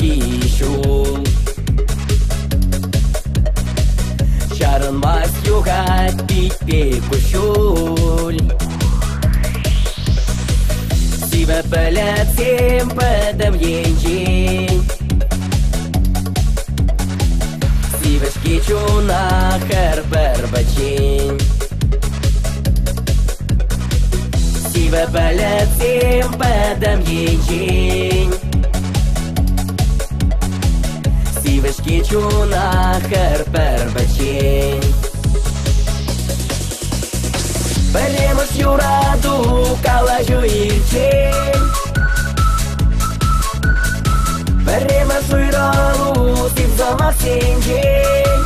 Кӑҫалхи ҫул. Чарӑнмасть юхать питпе куҫҫуль. Сивӗ пӗлӗтсем пӗтӗм енчен. Сивӗ-ҫке чуна хӗр пӗр пӗччен. Сивӗ пӗлӗтсем пӗтӗм енчен. Сивӗ-ҫке чуна хӗр пӗр пӗччен. Пӗрремӗш юрату калаҫу ирчен. Пӗрремӗш уйрӑлу сив сӑмахсенчен.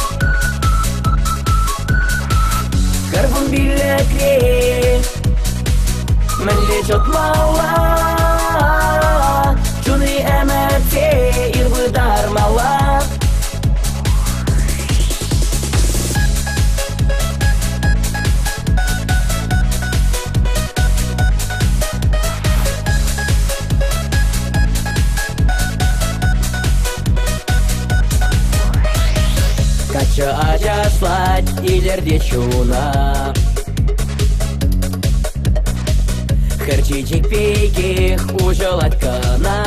Кӗркун пиллӗкре мӗнле чӑтмалла? Чунри ӗмӗте ир пытармалла. Каччӑ ачашлать, илӗртет чуна. Хӗр чечек пекех уҫӑлать кӑна.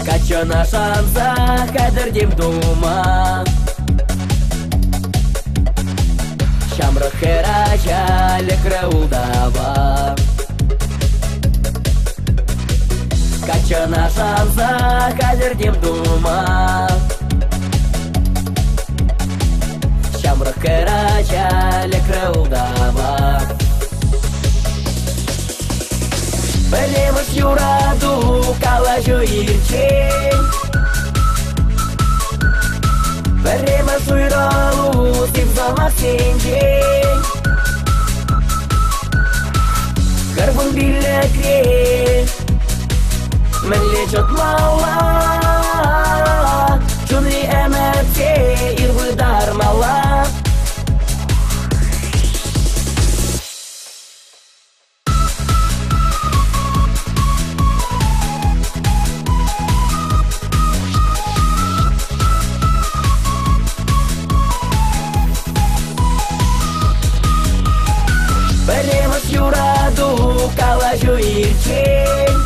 Каччӑна шанса хатӗртем тума. Ҫамрӑк хӗр ача лекрӗ ултава. Каччӑна шанса хатӗртем тума. Ҫамрӑк хӗр ача лекрӗ ултава. Пӗрремӗш юрату калаҫу ирчен. Пӗрремӗш уйрӑлу сив сӑмахсенчен. Кӗркун пиллӗкре мӗнле чӑтмалла? Чунри ӗмӗте ир пытармалла. Пӗрремӗш юрату калаҫу ирчен.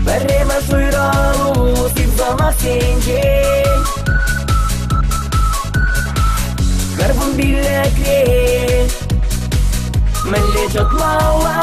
Пӗрремӗш уйрӑлу сив сӑмахсенчен. Кӗркун пиллӗкре мӗнле чӑтмалла?